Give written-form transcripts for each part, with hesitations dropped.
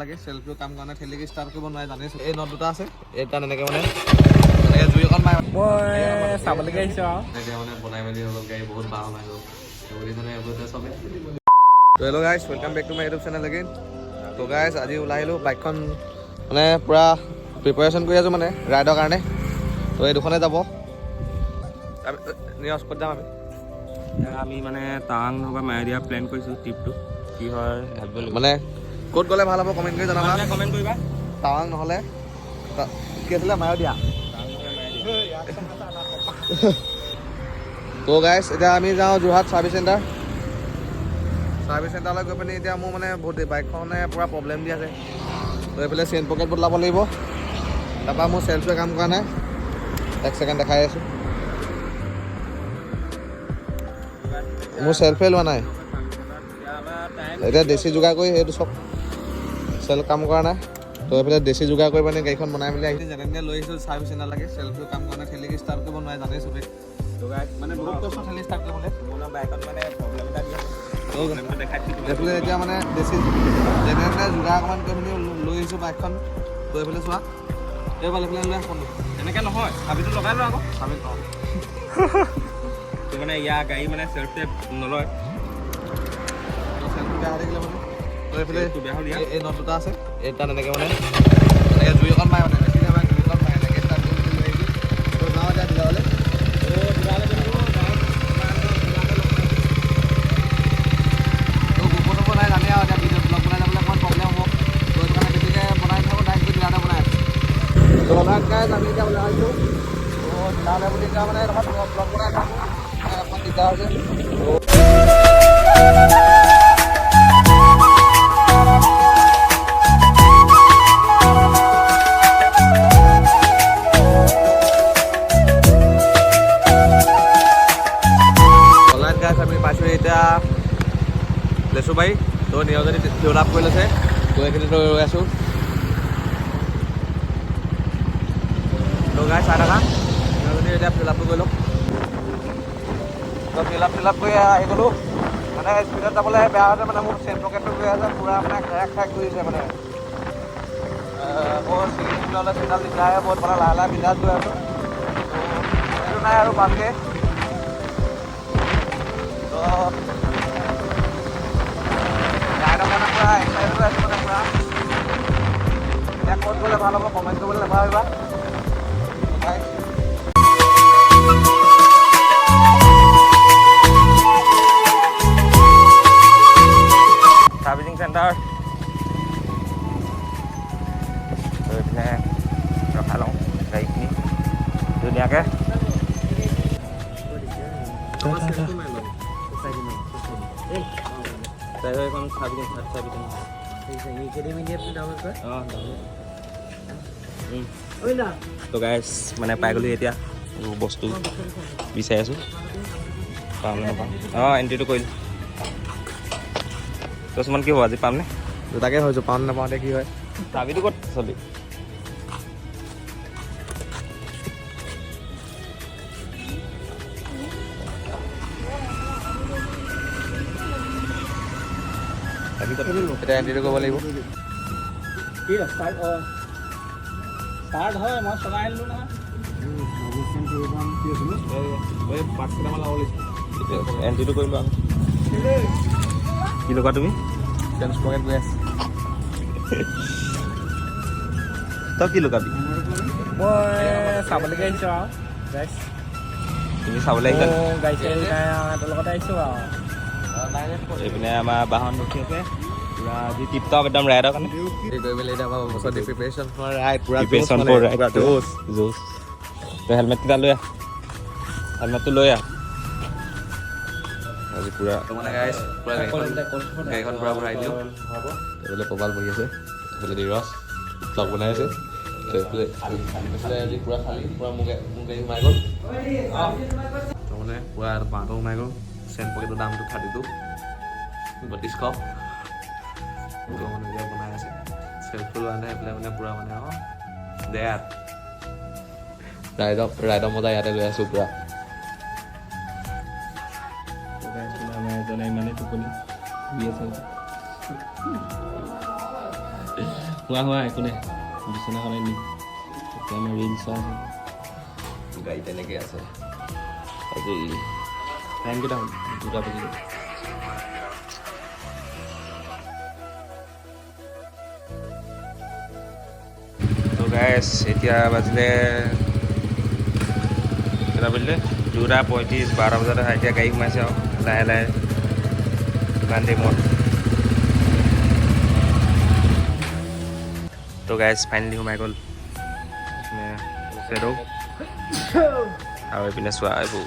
লাগে চেল্ফিও কাম কৰা নাই, ঠেলিকি ষ্টাৰ্ট কৰিব নোৱাৰে জানিছোঁ। এই not দুটা আছে, এই তাত এনেকৈ মানে এনেকৈ জুই অকণ মাৰে। মই চাবলৈকে আহিছোঁ আৰু। এতিয়া মানে বনাই মেলি হৈ গ'ল গাড়ী, বহুত বাঁহ সোমাই গ'ল দেখিছেনে এইবোৰ এতিয়া চবে। তো hello guys, welcome back to my YouTube channel again. তো গাইজ, আজি ওলাই আহিলোঁ, বাইকখন মানে পূৰা প্ৰিপেৰেশ্যন কৰি আছোঁ মানে ৰাইডৰ কাৰণে। তো এই দুখনে যাব। আমি নিৰজ, ক'ত যাম আমি? আমি মানে টাৱাং নহবা মায়'দিয়া প্লেন কৰিছোঁ। ট্ৰিপটো কি হয় ভাবিব লাগিব। মানে ক'ত গ'লে ভাল হ'ব কমেণ্ট কৰি জনাবা। কমেণ্ট কৰিবা। টাৱাং নহ'লে কি আছিলে, মায়'দিয়া। তো গাইজ, এতিয়া আমি যাওঁ যোৰহাট ছাৰ্ভিচ চেণ্টাৰ। ছাৰ্ভিচ চেণ্টাৰলৈ গৈ পিনি এতিয়া মোৰ মানে বহুত বাইকখনে পূৰা প্ৰব্লেম দি আছে। তো এইফালে চেইন পকেট বদলাব লাগিব। তাৰপৰা মোৰ চেল্ফটোৱে কাম কৰা নাই। এক ছেকেণ্ড, দেখাই আছোঁ। মোৰ চেল্ফে লোৱা নাই। এতিয়া দেশী যোগাৰ কৰি সেইটো চব চেল্ফ কাম কৰা নাই। তো এইফালে দেশী যোগাৰ কৰি মানে গাড়ীখন বনাই মেলি আহিছোঁ, যেনে তেনে লৈ আহিছোঁ ছাৰ্ভিচ চেণ্টাৰ। লাগে চেল্ফটো কাম কৰা নাই, ঠেলিকি ষ্টাৰ্ট কৰিব নোৱাৰে, জানেই চবেই। মানে বহুত কষ্ট ঠেলি ষ্টাৰ্ট কৰিবলৈ। বাইকত মানে প্ৰব্লেম এটা দিয়ে। তো প্ৰব্লেমটো দেখাই দিছোঁ। এইফালে এতিয়া মানে দেশী যেনে তেনে যোগাৰ অকণমান কৰি মেলি লৈ আহিছোঁ বাইকখন। তো এইফালে চোৱা, এইফালে এইফালে লৈ আহ ফোনটো। তেনেকৈ নহয়, চাবিটো লগাই লোৱা আকৌ। আমি অঁ। তো মানে ইয়াৰ গাড়ী মানে চেল্ফ টেপ নলয়। তো চেল্ফটো বেয়া হৈ থাকিলে মানে তো এইফালে চেল্ফটো বেয়া হ'ল ইয়াৰ। এই not দুটা আছে, এই তাত এনেকৈ মানে এনেকৈ জুই অকণ মাৰে, মানে বেছি নামাৰে, জুই অকণ মাৰে, এনেকৈ ষ্টাৰ্ট কৰি মেলি লৈ আহিছোঁ। তো যাওঁ এতিয়া ডিলাৰলৈ। তো গোপন হ'ব নাই জানে আৰু এতিয়া ভিডিঅ' ব্লগ বনাই যাবলৈ অকণমান প্ৰব্লেম হ'ব। তো সেইটো কাৰণে বেছিকৈ বনাই থাকোঁ, ডাইৰেক্ট গৈ ডিলাৰতে বনাই আছোঁ। তো অলপ গাইজ, আমি এতিয়া ওলাই আহিছোঁ। তো ডিলাৰলৈ বুলি এতিয়া মানে এডোখৰ ব্লগ বনাই থাকোঁ, অকণমান দিগদাৰ হৈছে। অনলাইন গাইজ, আমি পাইছোঁ এতিয়া লেচুবাৰী। তো নিৰজনী ফিল আপ কৰি লৈছে। তো এইখিনিত ৰৈ আছোঁ। তো গাইজ, চাই থাকা, নিৰজনী এতিয়া ফিল আপটো কৰি লওক। তো ফিল আপ কৰি আহি গ'লোঁ। মানে স্পীডত যাবলৈ বেয়া হৈছে, মানে মোৰ চেইন পকেটটো গৈ আছে পূৰা, মানে খেক খেক কৰিছে মানে। আকৌ ছিগি ছিগি হ'লে চিন্তাল দিগদাৰ বহুত, মানে লাহে লাহে বিন্দাছ গৈ আছোঁ। তো সেইটো নাই আৰু পামগৈ। তো ৰাইডৰ কাৰণে পূৰা এক্সাইটেড হৈ আছোঁ, মানে পূৰা। এতিয়া ক'ত গ'লে ভাল হ'ব কমেণ্ট কৰিবলৈ নাপাহৰিবা। Guys, servicing centre. তো এইপিনে ৰখাই লওঁ গাড়ীখিনি ধুনীয়াকৈ। এইখন চাৰ্ভিচিং, চাৰ্ভিচিং। অঁ। তো গাইজ, মানে পাই গ'লো। এতিয়া এইবোৰ বস্তু বিচাৰি আছোঁ, পাম নে নাপাম। অঁ, এণ্ট্ৰিটো কৰিলোঁ। তই কি হ'ব, আজি পামনে? দুটাকে হৈছোঁ, পাওঁ নে নাপাওঁ, এতিয়া কি হয়। চাবিটো ক'ত চলি? চাবি ক'ত? এতিয়া এণ্ট্ৰিটো কৰিব লাগিব। ষ্টাৰ্ট হয়, মই চলাই আনিলোঁ নহয়। এই পাঁচ কেইটামান লাব লাগিছিল। এণ্ট্ৰিটো কৰিলোঁ আকৌ। কি লগা তুমি? চেঞ্চ পকেট গৈ আছে। তই কি লগাবি? মই চাবলৈকে আহিছোঁ আৰু গাইজ। তুমি চাবলৈ আহিছা? গাড়ী চাড়ী নাই আৰু, সিহঁতৰ লগতে আহিছোঁ আৰু। এইপিনে আমাৰ বাহন ৰখি আছে পুৰা আজি টিপ টপ একদম ৰাইডৰ কাৰণে। এই কৰি পেলাই এতিয়া আমাৰ বছৰ প্ৰিপেৰেশ্যন ফৰ ৰাইড, পুৰা প্ৰিপেৰেশ্যন জোচ ফৰ মানে, ৰাইড। পুৰা জোচ। জোচ। তই হেলমেট কেইটা লৈ আহ, হেলমেটটো লৈ আহ আজি পুৰা। তো মানে গাইজ, পুৰা গাড়ীখন পুৰা ভৰাই দিলোঁ। এইফালে প্ৰবাল বহি আছে, এইফালে নীৰজ ব্লগ বনাই আছে। তো এইফালে আজি পুৰা খালী, পুৰা মোৰ গাড়ী সোমাই গ'ল। তো মানে পুৰা বাঁহটো সোমাই গ'ল। চেন পকেটৰ দামটো 32, 3200। তো মানে এতিয়া বনাই আছে, চেল্ফটো লোৱা নাই। এইফালে মানে পুৰা মানে অঁ দে ৰাইডৰ মজা ইয়াতে লৈ আছোঁ পুৰা। আমাৰ এজনে ইমানেই টোপনি শুই আছে। হোৱা হোৱা একো নাই, বিচনাখনে নিম। এতিয়া আমাৰ ৰিলচ চাওঁ। গাড়ী তেনেকৈ আছে আজি। টাইম কেইটা হ'ল? 2টা বাজি গ'ল। তো গাইছ, এতিয়া বাজিলে কেইটা বাজিলে? 2টা 35, 12 বজাত এতিয়া গাড়ী সোমাইছে আৰু লাহে লাহে ইমান দেৰি মূৰত। তো গাইছ, ফাইনেলি সোমাই গ'ল এইপিনে শ্বেডো আৰু এইপিনে চোৱা, এইবোৰ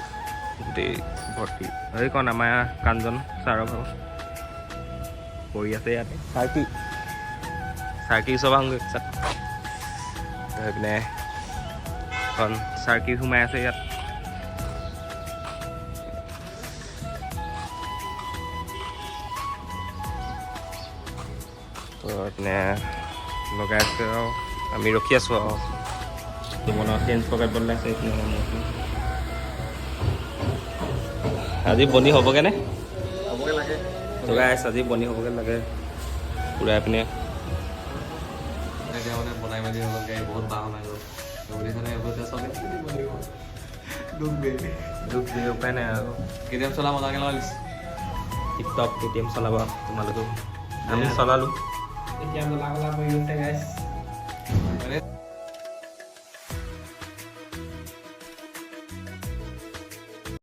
গোটেই ভৰ্তি। সেইকণ আমাৰ কাঞ্চন ছাৰৰ ভাগৰ পৰি আছে ইয়াতে। চাৰ্কি চাৰ্কি ওচৰ আহোঁগৈ ছাৰ। তো সেইপিনে এখন চাৰ্কি সোমাই আছে ইয়াত। তো এইপিনে লগাই আছে আৰু আমি ৰখি আছোঁ আৰু জীৱনৰ চেঞ্জ পকেট বদলাই আছে এইপিনে আমাৰ মূৰটো। আজি বনি হ'বগৈ নে? হ'বগৈ লাগে। তো গাইছ, আজি বনি হ'বগৈ লাগে পূৰা এইপিনে। এতিয়া মানে বনাই মেলি হৈ গ'ল গাড়ী, বহুত বাঁহ সোমাই গ'ল। বুজিছানে, এইবোৰ এতিয়া চবে দিব লাগিব। দুখ দে। দুখ দে, উপায় নাই আৰু। কেতিয়াবা চলা মজাকৈ লগাই দিছে। টিপটপ কেটিএম চলাব তোমালোকেও, আমি চলালোঁ। এতিয়া জ্বলা কলা পৰি গৈছে গাইছ।